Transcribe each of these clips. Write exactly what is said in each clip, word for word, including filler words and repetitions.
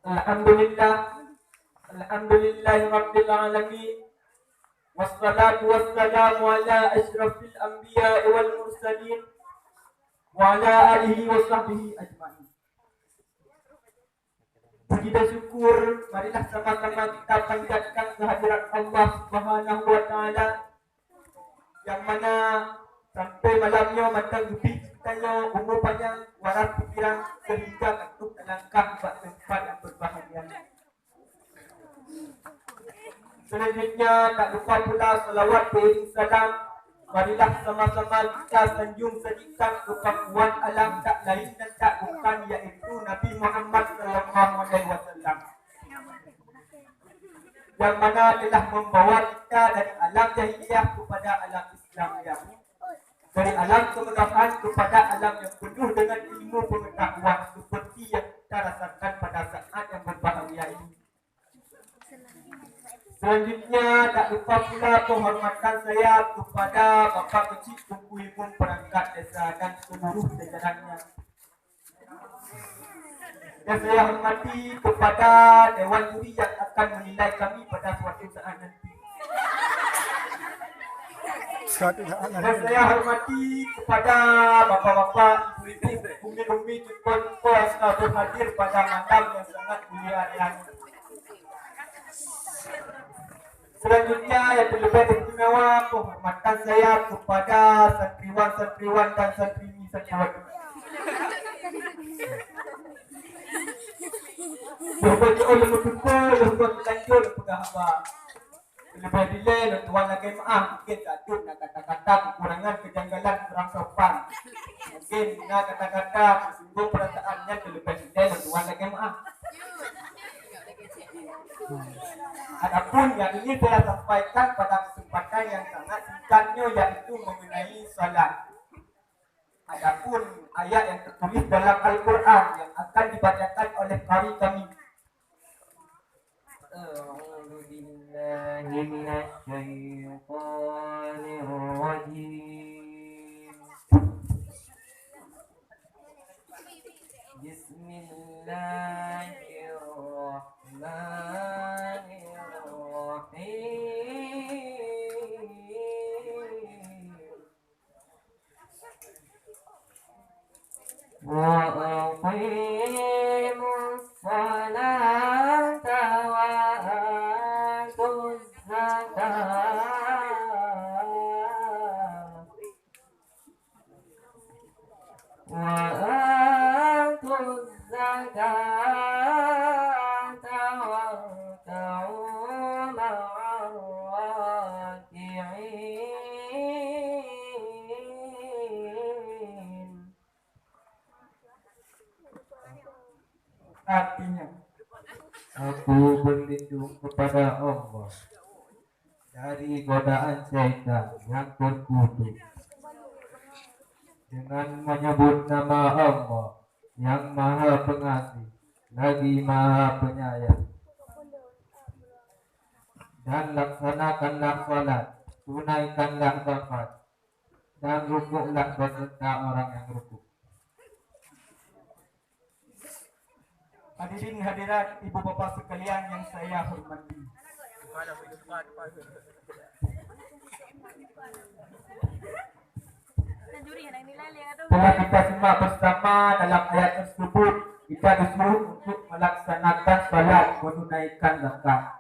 Alhamdulillah. Alhamdulillahirabbil alamin. Wassalatu wassalamu ala asyrafil anbiya'i wal mursalin wa ala alihi wa sahbihi ajma'in. Puji dan syukur, marilah sama-sama kita panjatkan kehadirat Allah Subhanahu wa Ta'ala, yang mana sampai malam nyoe mantong geubri geutanyoe umu panyang, waras pikiran, sehingga ka trok talangkah bak teumpat nyang berbahagia. Selanjutnya, tak lupa pula salawat beriring salam. Marilah sama-sama kita sanjung sajikan keu pakuan alam tak lain dan tak bukan, yaitu Nabi Muhammad sallallahu alaihi wasallam, yang mana telah membawa kita dari alam jahiliyah kepada alam Islam, ya, dari alam kemurahan kepada alam yang penuh dengan ilmu pengetahuan, seperti yang kita rasakan pada saat yang berbahagia ini. Selanjutnya, tak lupa pula penghormatan saya kepada Bapak Kecil Teungku Imum Perangkat Desa dan seluruh jajarannya. Dan saya hormati kepada Dewan Juri yang akan menilai kami pada suatu saat nanti. Suatu saat nanti. Dan saya hormati kepada bapak-bapak, ibu-ibu, umi-umi, cuko-cuko yang telah berhadir pada malam yang sangat mulia ini. Selanjutnya, yang terlebih istimewa, penghormatan saya kepada santriwan-santriwan dan santrini-santriwati. Lheuh nyoe lôn meututoe, lheuh nyoe lanjut peugah haba. Leubeh dilée lôn tuan lakée meuáh, mungken ka deuh na kata-kata kekurangan, kejanggalan, kurang sopan. Mungken na kata-kata meusinggung perasaan, nyan leubeh dilée lôn tuan lakée meuáh. Adapun yang ingin saya sampaikan pada kesempatan yang sangat singkat nyoe, yaitu mengenai salat. Adapun ayat yang tertulis dalam Al-Quran yang akan dibacakan oleh qari kami. أعوذ بالله من الشيطان الرجيم. بسم الله الرحمن الرحيم. وأقيموا الصلاة وآتوا الزكاة وآتوا الزكاة واركعوا مع الراكعين. Artinya, aku berlindung kepada Allah dari godaan syaitan yang terkutuk, dengan menyebut nama Allah yang Maha Pengasih lagi Maha Penyayang. Dan laksanakanlah salat, tunaikanlah zakat, dan rukuklah beserta orang yang rukuk. Hadirin hadirat, ibu bapak sekalian yang saya hormati. Telah kita simak bersama dalam ayat tersebut, kita disuruh untuk melaksanakan salat, menunaikan zakat.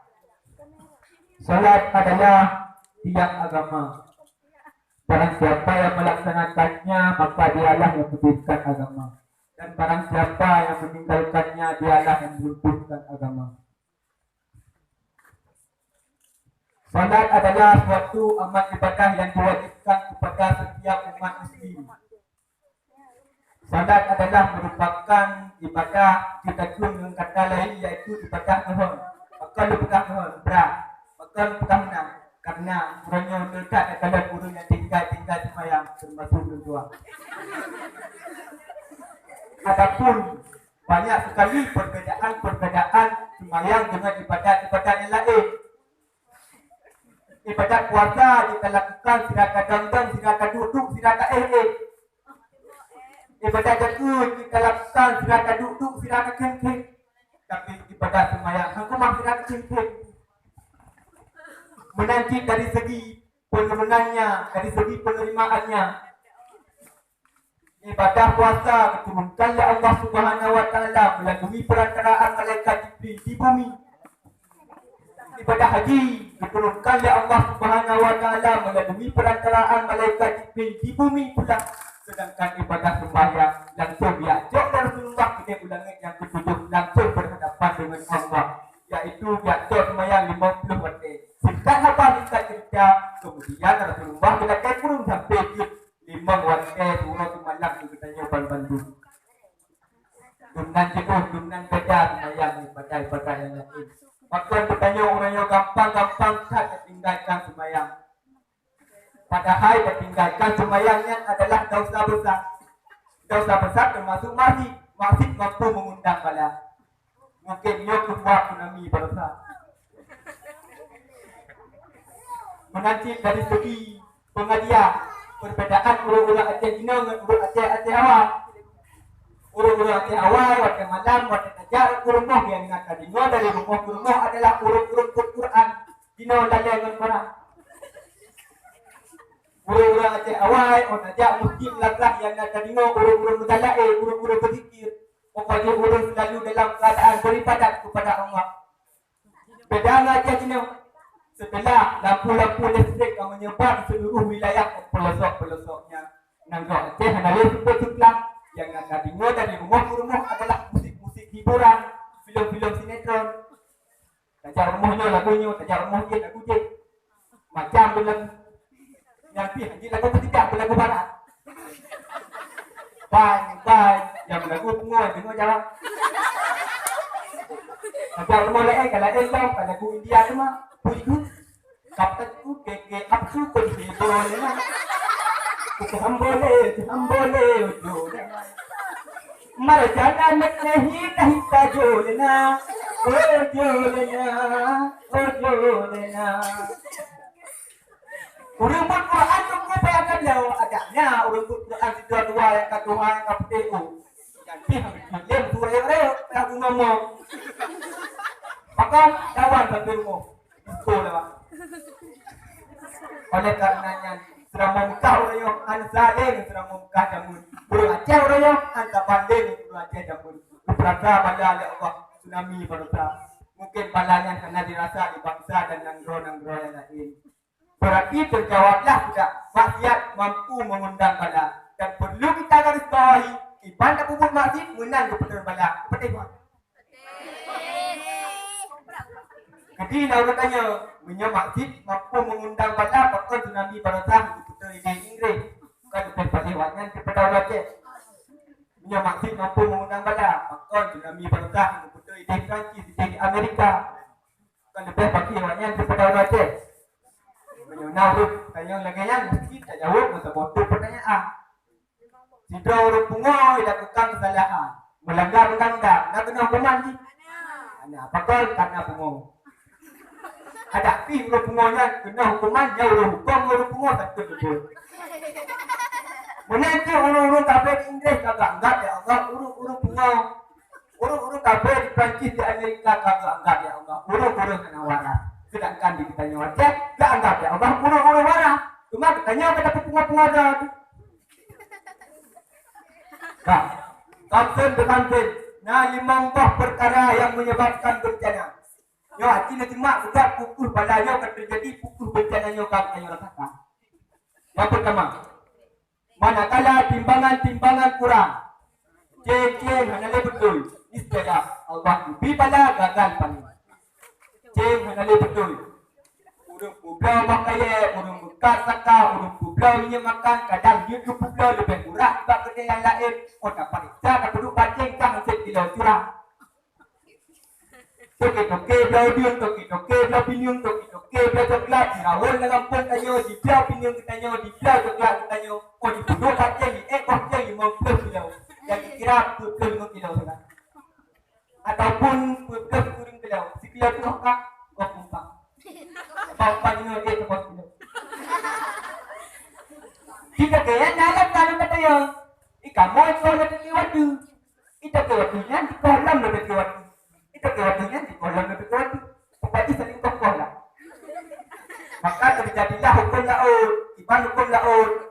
Salat adalah tiang agama. Barang siapa yang melaksanakannya, maka dialah yang mendirikan agama. Dan barang siapa yang meninggalkannya, dialah yang meruntuhkan agama. Salat adalah suatu amal ibadah yang diwajibkan kepada setiap umat muslim. Salat adalah merupakan ibadah, kita kheun ngon kata laén, yaitu ibadah nyoe. Pakon lôn peugah nyoe, brat. Pakon lôn peugah meunan? Karena uroe nyoe le that takalon ureueng nyang tinggai-tinggai seumayang, teumasuk lôn dua. Adapun banyak sekali perbedaan-perbedaan seumayang dengan ibadat-ibadat nyang laén. Ibadat puasa jih talakukan sira kadang-dang, sira kaduek-duek, sira ka-éh-éh. Ibadat zakeuet jih talakukan sira kaduek-duek, sira kakheun-kheun. Tapi Dah sembahyang, aku masih ada cincin. Meunan cit dari segi peunurunannya, dari segi penerimaannya. Ibadah puasa diturunkan oleh Allah Subhanahu wa Taala melalui perantaraan malaikat Jibril di bumi. Ibadah haji diturunkan oleh Allah Subhanahu wa Taala melalui perantaraan malaikat Jibril di bumi pula. Sedangkan ibadah sembahyang langsung diajak Rasulullah ke langit yang ketujuh, langsung berhadapan dengan Allah, yaitu diajak sembahyang lima puluh watèe. Singkat haba, singkat cerita, kemudian Rasulullah geulakèe kureueng sampai jeuet limong watèe siuroe simalam keu geutanyoe banmandum. Dum nan jeuet, dum nan beda sembahyang daripada ibadah nyang laén. Pakon geutanyoe uroe nyoe gampang-gampang that tatinggalkan sembahyang. Padahai tatinggalkan sembahyang nyan adalah dosa besar. Dosa besar teumasuk maksiet. Maksiet mampu mengundang bala. Mungkin nyoe keuh buet tsunami baroesa. Meunan cit dari segi pengajian, perbedaan ureueng-ureueng Aceh jinoe ngon ureueng Aceh, Aceh awai. Ureueng-ureueng Aceh awai, watèe malam, watèe tajak u rumoh, nyang na tadeungoe dari rumoh ke rumoh adalah ureueng-ureueng buet Quran. Jinoe lalè ngon barang. Ureueng-ureueng Aceh awai, 'oh tajak meuseujid meunasah, nyang na tadeungoe ureueng-ureueng meugalak, eh, ureueng-ureueng beuzikir. Pokok jih ureueng selalu dalam keuadaan beribadat kepada Allah. Beda ngon Aceh jinoe. Setelah lampu-lampu listrik ka menyebar di seluruh wilayah pelosok-pelosoknya, nanggroe Aceh hana lé seupôt seuklang. Nyang na tadeungoe dari rumoh ke rumoh adalah musik-musik hiburan, filem-filem sinetron. Tajak rumoh nyoe lagu nyoe, tajak rumoh jih lagu jih. Macam buleuen nyan pih, jih lagu ketiga, lagu barat. Bye, bye, nyang lagu pungo, deungoe jawab. Tajak rumoh laén, ka laén lom, ka lagu India teuma. Puji Tuhan. Kata ku keke apsu kun si boleh na. Ku hambole, ku hambole, ujo na. Marjana mek nahi tahi tajo lena. Ojo lena, ojo lena. Ureueng buet Quran tu ku payah ka dia, agaknya ureueng buet Quran sidua dua nyang ka tuha nyang ka putih tu. Jadi lem tu rayek-rayek lagu ngomong. Maka dawan sampai rumoh. Betul lah, Pak. Oleh karena nyan, seuramoe Mekah ureueng nyoe han saléng seuramoe Mekah jameun. Ureueng Aceh ureueng nyoe han tabandeng ureueng Aceh jameun. Geupeurasa bala lé Allah, tsunami baroesa. Mungkin bala nyan hana dirasa di bansa dan nanggroe-nanggroe nyang laén. Berarti terjawablah sudah, maksiat mampu mengundang bala. Dan perlu kita garis bawahi, kiban tapeubuet maksiat meunan geupeutron bala. Beutôi, Pak? Jadi, na ureueng tanya, meunyoe maksiat mampu mengundang bala, pakon tsunami baroesa geupeutron di Inggris? Kan leubeh paléh awak nyan daripada ureueng Aceh. Meunyoe maksiat mampu mengundang bala, pakon tsunami baroesa geupeutron di Perancis, di Amerika? Kan leubeh paléh awak nyan daripada ureueng Aceh. Meunyoe na ureueng tanya lagèe nyan, meusti tajaweueb meusaboh teuk peutanyaan. Sidroe ureueng pungo dilakukan kesalahan, melanggar undang-undang, na keunong hukuman jih? Hana, pakon? Karena pungo. Adak pih ureueng pungo nyan keunong hukuman, nyan ureueng huköm ngon ureueng pungo satu leubeh. Meunan cit ureueng-ureueng kafé di Inggris ka geuanggap lé Allah ureueng-ureueng pungo. Ureueng-ureueng kafé di Perancis, di Amerika ka geuanggap lé Allah ureueng-ureueng hana waras. Sedangkan di geutanyoe Aceh geuanggap lé Allah ureueng-ureueng waras. Cuma geutanyoe ka tapeupungo-pungo droe. Nah, kapten bekanten, na limong boh peukara nyang menyebabkan bencana. Nyoe aci neusimak, sebab pukul bala nyoe ka teujadi, pukul bencana nyoe ka geutanyoe rasakan. Nyang peutama, manakala timbangan-timbangan kurang, ceng-ceng hana lé beutôi, niscaya Allah geubri bala gagal panen. Ceng hana lé beutôi. Ureueng peubloe boh kayèe, ureueng beukat saka, ureueng peubloe minyeuk makan, kadang jeuet geupeubloe leubeh murah nibak keudè nyang laén, 'oh tapareksa tapeuduek bak ceng ka han sép kilo curah. Toke-toke bloe udeueng, toke-toke bloe pineung, toke-toke bloe coklat, jirawon lam gampông tanyoe, jibloe pineung geutanyoe, jibloe coklat geutanyoe, 'oh jipeuduek bak ceng, jiék boh ceng limong ploh kilo, nyang jikira peuet ploh limong kilo sagai. Ataupun peuet ploh sikureueng kilo, sikilo tujoh ka, boh umpang. Boh umpang jinoe ék boh kilo. Jika gaya nyan lam taneum geutanyoe, ikamoe ikoh lom teukiwan deuh. Ita keu watèe nyan dikoh lom lôn teukiwan deuh. Keu lagèe nyan, di kolam lebih kuat tu. Tempat tu saling kokoh lah. Maka terjadilah